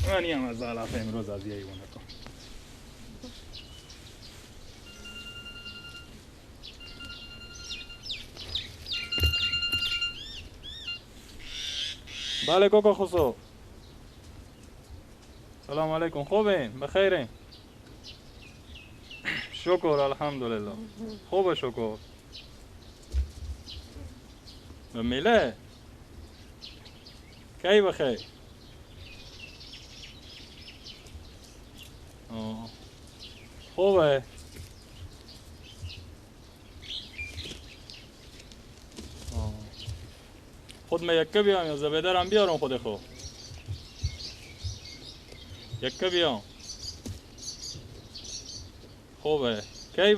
من هم از علف امروز از یه ایوانه کن. بله کوکو خسو. سلام علیکم. خوبین؟ بخیرین؟ شکر الحمدلله. خوبه شکر. به میله؟ کی بخیر؟ خوبه. خود من یکه بیام یا زبیدرم بیارم خود خو؟ یکه بیام. خوبه. کی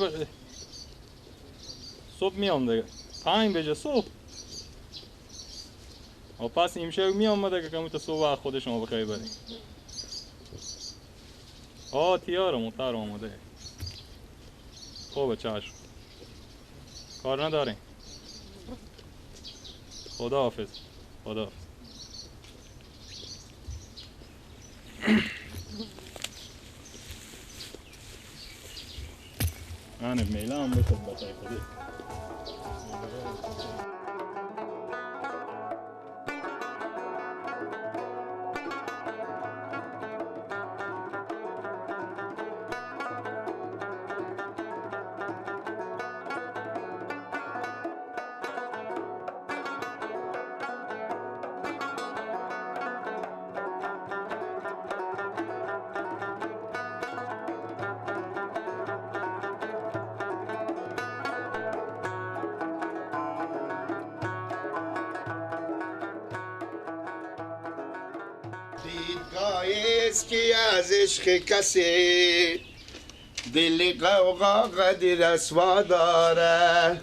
صبح میام دیگه. 5 بجه صبح. و پس امشب میام دیگه که تو صبح خود شما بخیر بریم. آه تیاره موتر آماده. خوبه چشم. کار نداریم. خدا حافظ. خدا حافظ. من میله هم بخود بچه خودی. که از عشق کسی دل قوقا قدی رسوا داره،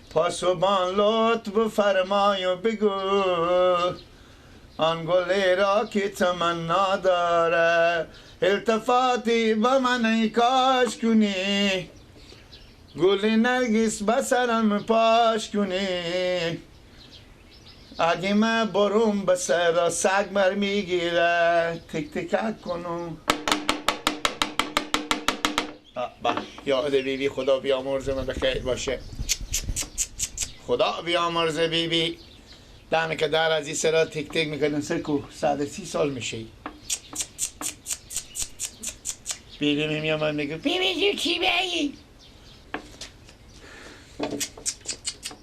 پاسبان لطف بفرمای و بگو آن گلی را که تمنا داره. التفاتی به من ای کاش کنی، گل نرگس به سرم پاش کنی. اگه من بروم به سر سگ مر میگیره، تک تکک کنم. با یاد بی بی خدا بیامرزه من بخیر باشه. خدا بیامرزه بی بی. دمه که در از این سرا تک تک میکردن سر کو 130 سال میشه. بی بی میام من میگه بی بی جو چی بگی؟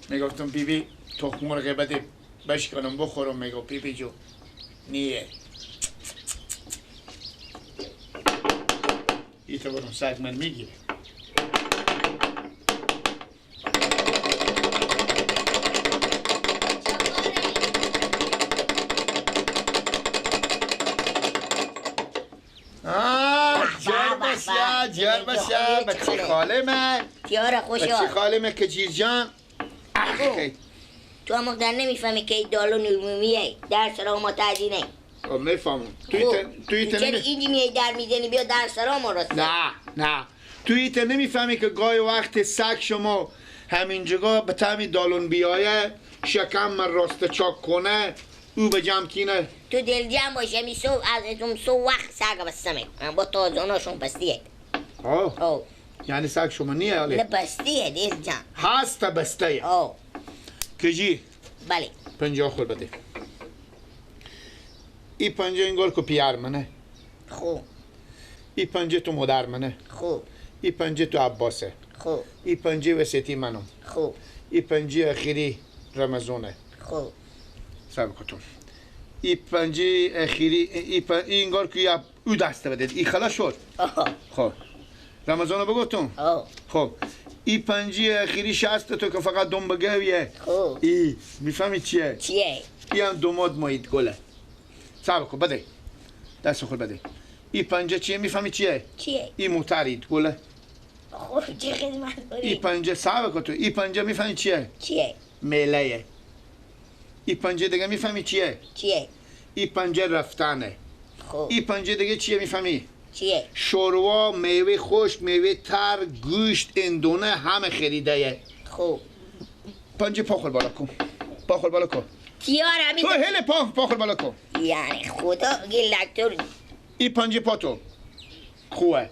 میگفتم بی بی تخم مرغ بده بشکنم بخورم. میگو بی بی جو نیه. ایتا برم سگ من میگیره. جر بسیا بچه خاله من. تیاره خوشا بچه خاله من کجیر جان. تو هم در نمیفهمی که این دالون عمومیه در سرا ما تعزینه. خب میفهمم. توی چرا اینجی میای در میزنی بیا در سرا ما راست. نه نه توی تا نمیفهمی که گاهی وقت سگ شما همینجا به تعمی دالون بیایه شکم من راست چاک کنه او به جمع کینه. تو دل جمع باشه می صبح از اتم صبح وقت سگ بسته میکنم با تازاناشون بستیه. آه یعنی سگ شما نیه آله؟ نه بستیه دل جمع هست بسته. آه کجی؟ بله 50 خور بده. ای 50 انگار که پیار منه. خوب. ای 50 تو مادر منه. خوب. ای 50 تو عباسه. خوب. ای 50 وسیتی منم. خوب. ای 50 اخیری رمضانه. خوب. صبر کن. ای 50 اخیری ای انگار که او دسته بده. ای خلاص شد. خب رمضانو بگفتم. خب ای 50 اخیری 60 تو که فقط دم بگویه. خوب. ای میفهمی چیه؟ چیه؟ ای هم دوماد مایید گله. صبر کن بده. دست خود بده. ای 50 چیه میفهمی چیه؟ چیه؟ ای موترید گله. خب چه خدمت کنی؟ ای 50 صبر کن تو. ای 50 میفهمی چیه؟ چیه؟ میله. ای 50 دیگه میفهمی چیه؟ چیه؟ ای 50 رفتنه. خب ای 50 دیگه چیه میفهمی؟ چیه؟ شوروا، میوه خشک، میوه تر، گوشت، اندونه همه خریده. خب 50 پا خور بالا کن. پا خور بالا کن. تیار همین تو هله پا خور بالا کن. یعنی خدا گیلک تو ای پنج پاتو خوبه.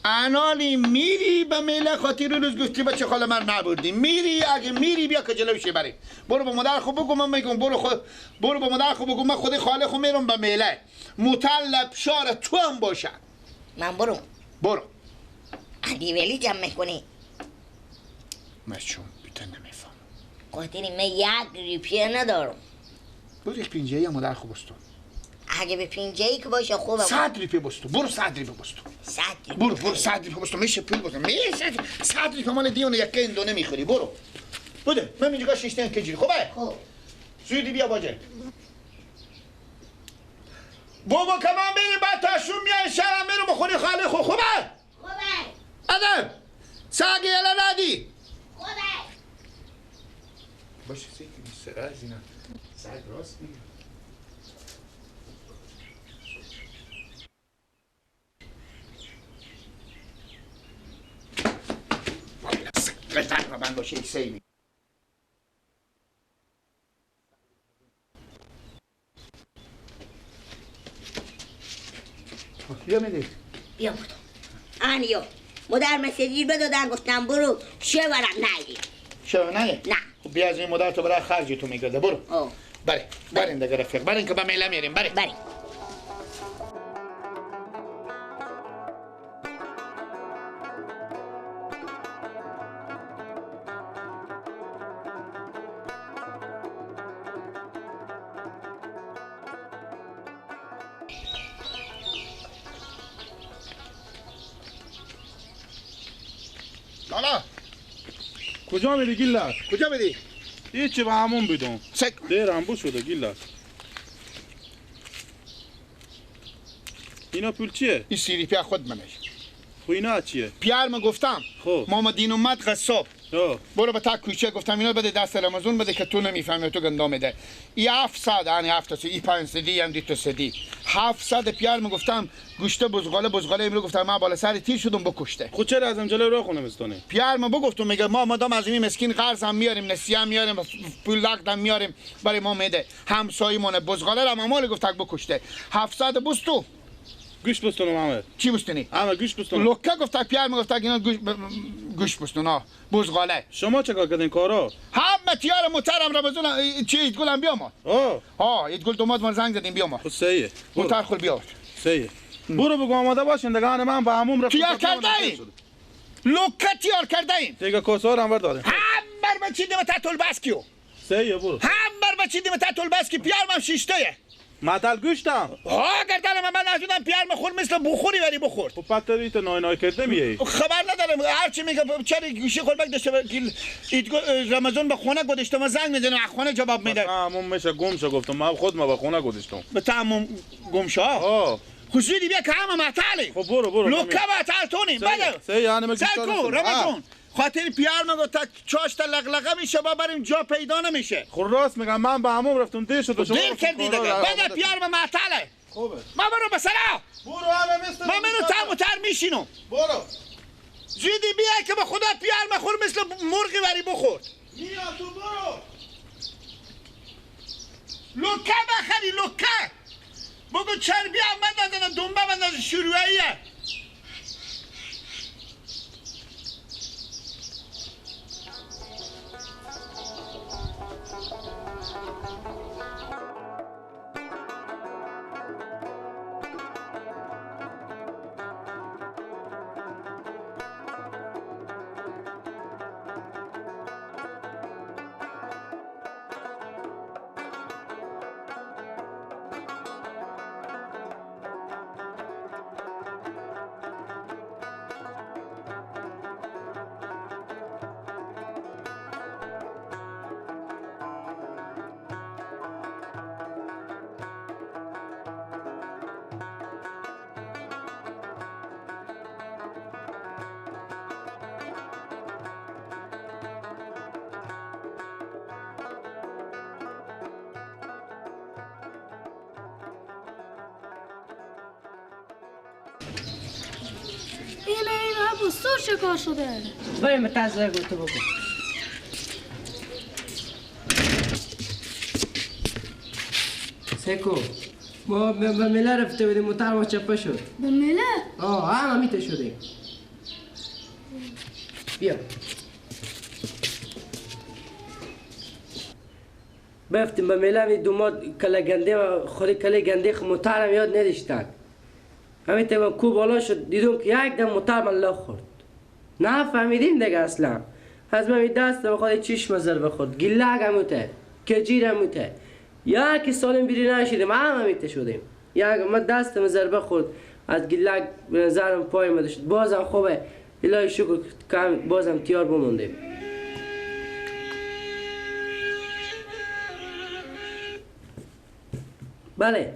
انالی میری به میله خاطر روز گفتی بچه خاله من نبردی. میری اگه میری بیا که جلوشه بری. برو با مادر خود بگو من میگم برو خود برو با مادر خود بگو من خود خاله خود میرم به میله. مطلب شار تو هم باشه. من برو. برو. علی ولی جمع میکنی. من چون بیتن نمیفهم. خاطر من یک ریپیه ندارم. برو یک پینجه یا مادر خود بستون. اگه به پینجه که باشه خوبه. 100 ریپه بستو. برو 100 ریپه بستو. 100 ریپه. برو برو 100 ریپه بستو. میشه پول بستو. میشه 100 ریپه مال دیونه یک اندونه میخوری. برو. بده. من اینجا شیشتن که جوری. خوبه؟ خوب. زودی بیا باجه. بابا که من بریم بعد تاشون میای شرم میرم بخوری خاله خو. خوبه؟ خوبه. ادم ساقی یلا نادی. خوبه. باشه سیکی سر از اینا. سگ راست میگه. من باشه یک سیمی. بیا میدید. بیا بودم. آنیو مادر مسیجی بدادن گفتم برو شوهرم نیدی. شوهر نیدی؟ نه. خب بیا از این مادر تو برای خرج تو میگرده برو. بله بریم دیگه رفیق بریم که به میله میریم بریم. بریم. لالا کجا میری گیلک؟ کجا میری؟ هیچی به همون بیدم. دیر هم شده گیلک. اینا پول چیه؟ این سیری پیا خود منه. خب اینا چیه؟ پیار من گفتم. خب ماما دین اومد قصاب. برو به تا کوچه گفتم اینا بده دست رمضان بده که تو نمیفهمی تو گندام ده. ای 700 یعنی 7 ای 500 هم دی تو سدی. 700 پیار من گفتم گوشت بزغاله بزغاله امرو گفتم من بالا سر تیر شدم بکشته. خب چرا ازم جلوی راه خونه مستونه؟ پیار من بگفتم میگه ما مادام از این مسکین قرض هم میاریم نسیه هم میاریم پول نقد هم میاریم برای ما میده. همسایه‌مونه بزغاله را مامال گفت بکشته. 700 بستو. گوش بستونم همه. چی بستونی؟ همه گوش بستونم. لوکه گفت پیار میگفت اینا گوش بستون ها بزغاله. شما چه کار کردین کارا؟ همه تیار موترم رمضان چی ایدگلم بیامد. ها ایدگل دوماد ما زنگ زدیم بیامد. خب سیه. موتر خود بیاد. سیه. برو بگو آماده باشین دیگه من به عموم رفتم. تیار کرده ایم. لوکه تیار کرده ایم. دیگه کوسا هم برداریم. هم بر بچیدیم تا تولبسکیو. سیه برو. هم بر بچیدیم تا تولبسکی پیار من شیشته. مطل گوشتم. ها گردنم من نشدم پیار مخور مثل بخوری ولی بخور. خب پتری تو نای نای کرده میای. خبر ندارم هرچی میگه چرا گوشی خوربک داشته رمضان به خونه گذاشته ما زنگ میزنه از خونه جواب میده. همون میشه گم شو گفتم من خود ما به خونه گذاشتم. به تمام گم شو. ها خصوصی بیا که همه معطلی. خب برو برو. لوکا معطل تونی. بله. سه یعنی من رمضان خاطر پیار میگه تا چاش تا لغلقه میشه با بریم جا پیدا نمیشه. خب راست میگم من به عموم رفتم دیر شد شما دیر کردی دیگه. بعد پیار ما معطله. خوبه ما برو به سلام. برو همه مثل ما منو تم و تر میشینم. برو زودی بیا که به خدا پیار مخور مثل مرغی وری بخور. میا تو برو لوکه بخری لوکه بگو چربی هم بندازن دنبه بندازن شروعیه. بستور چه شده؟ بریم تازه گو تو بگو. سکو ما به میله رفته بودیم، موتر ما چپه شد. به میله؟ آه هم میته شدیم. بیا بفتیم به میله، می دوماد کله گنده خود کله گنده خو موترم یاد نداشتن. همین تا کو بالا شد دیدم که یک دم موتر من لا خورد. نه فهمیدیم دیگه اصلا. از من دست خود چشم ضربه خورد، گلگ هموته، کجیر هموته. یکی سالم بیری نشدیم، هم همیته شدیم. یک من دستم ضربه خورد، از گلگ به نظرم پای ما شد. بازم خوبه، الهی شکر که بازم تیار بموندیم. بله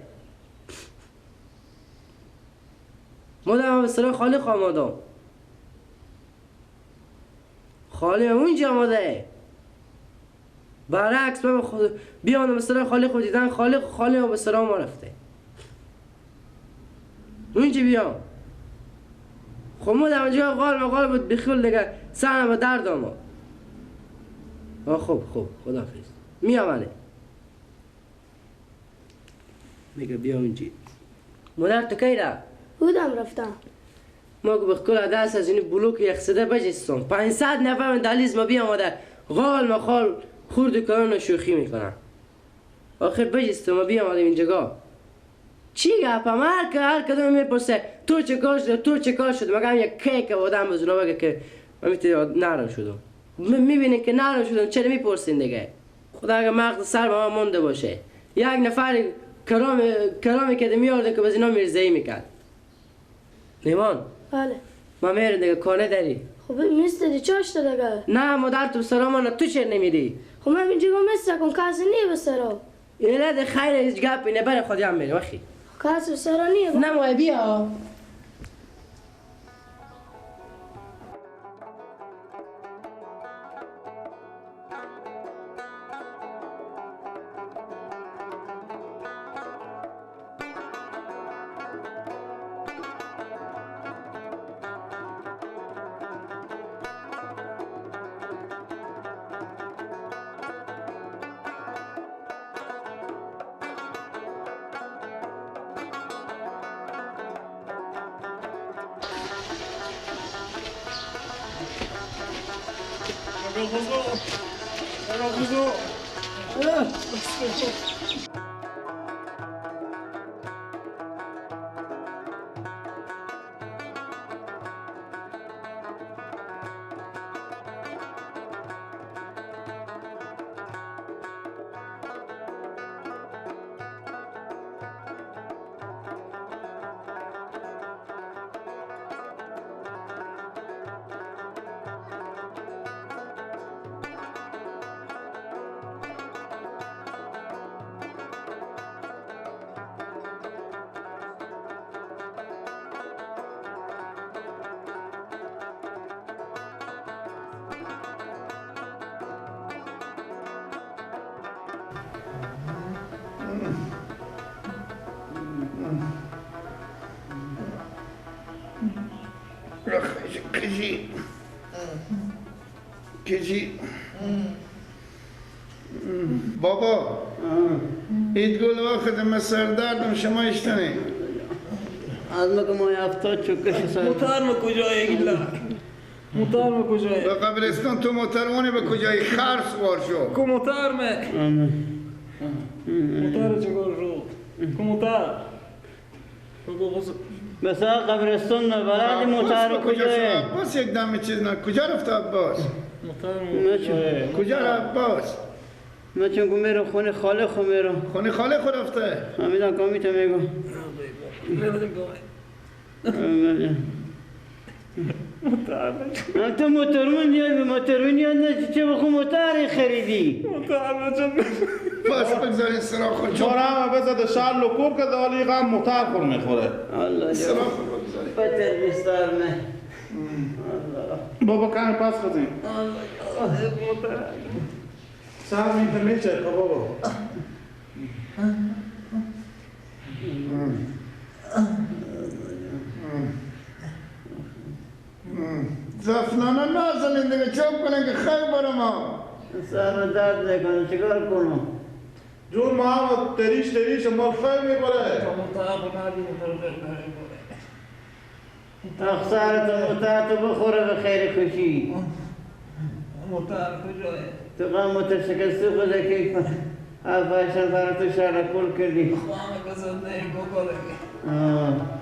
مادم به سرای خالی آمادم. خالی اونجا آماده. برعکس من خود بیانم به سرای خالی خود دیدن خالی خالی به سرای ما رفته. اونجا بیام. خب مادم اونجا قال مقال بود بخیل دیگه سرم به درد آمد. آه خب خب خداحافظ. میامنه. میگه بیا اونجا. مادر تو کی رفت؟ بودم رفتم. ما که بخکل دست از این بلوک یخزده بجستم. 500 نفر من دلیز ما بیام مادر غال مخال خورد و کلان شوخی میکنم. آخر بجستم ما بیام آدم اینجا. چی گپم؟ هر کدوم میپرسه تو چه کار شد تو چه کار شد. مگم یک کیک آدم از اونا بگه که من نرم شدم. میبینه که نرم شدم چرا میپرسین دیگه؟ خدا اگه مغز سر به من مونده باشه. یک نفر کرامی که میارده که باز اینا میرزایی میکرد. نیمان. بله. ما میرم دیگه کانه داری. خب میست دی چاش دیگه. نه مادر تو سلام تو چرا نمیدی؟ خب من اینجا میست کن کسی نی به سرا. اینا ده خیر هیچ گپی نه بر خودم میرم اخی. کسی سرا نی. نه ما بیا. کجی کجی بابا اید گل وقت من سردردم شما اشتنی از ما که ما 70 چکش سر موتر ما کجایه گیلا موتر ما کجایه به قبرستان تو موتروانی به کجایی خر سوار شو کو موتر me موتر چگار شد کو موتر مثلا قبرستان بلد موتر کجایه عباس یک دم چیز نه کجا رفت عباس کجا رفت عباس من چون میرم خونه خاله خو میرم خونه خاله خو رفته همیدم کامیتا میگم تو موتورمون یاد موتورمون یاد نه چه بخو موتور خریدی بس بگذارین سراغ خود چهار بزده شهر لکوب که دالی غم موتر خور میخوره الله سراغ خود بگذارین پتر بستار نه بابا کمی پس خودیم سر میده میچه بابا زفنانه نازنین دیگه چوب کنن که خیر برم ها سر درد نکنه چیکار کنم جون محمد تریش تریش مال خیلی میبره. اخسارت موتر تو بخوره به خیر خوشی. موتر کجاه؟ تو غم متشکسته خود که هفت نفر تو شهر کل کردی. خانه بزنده بکنه.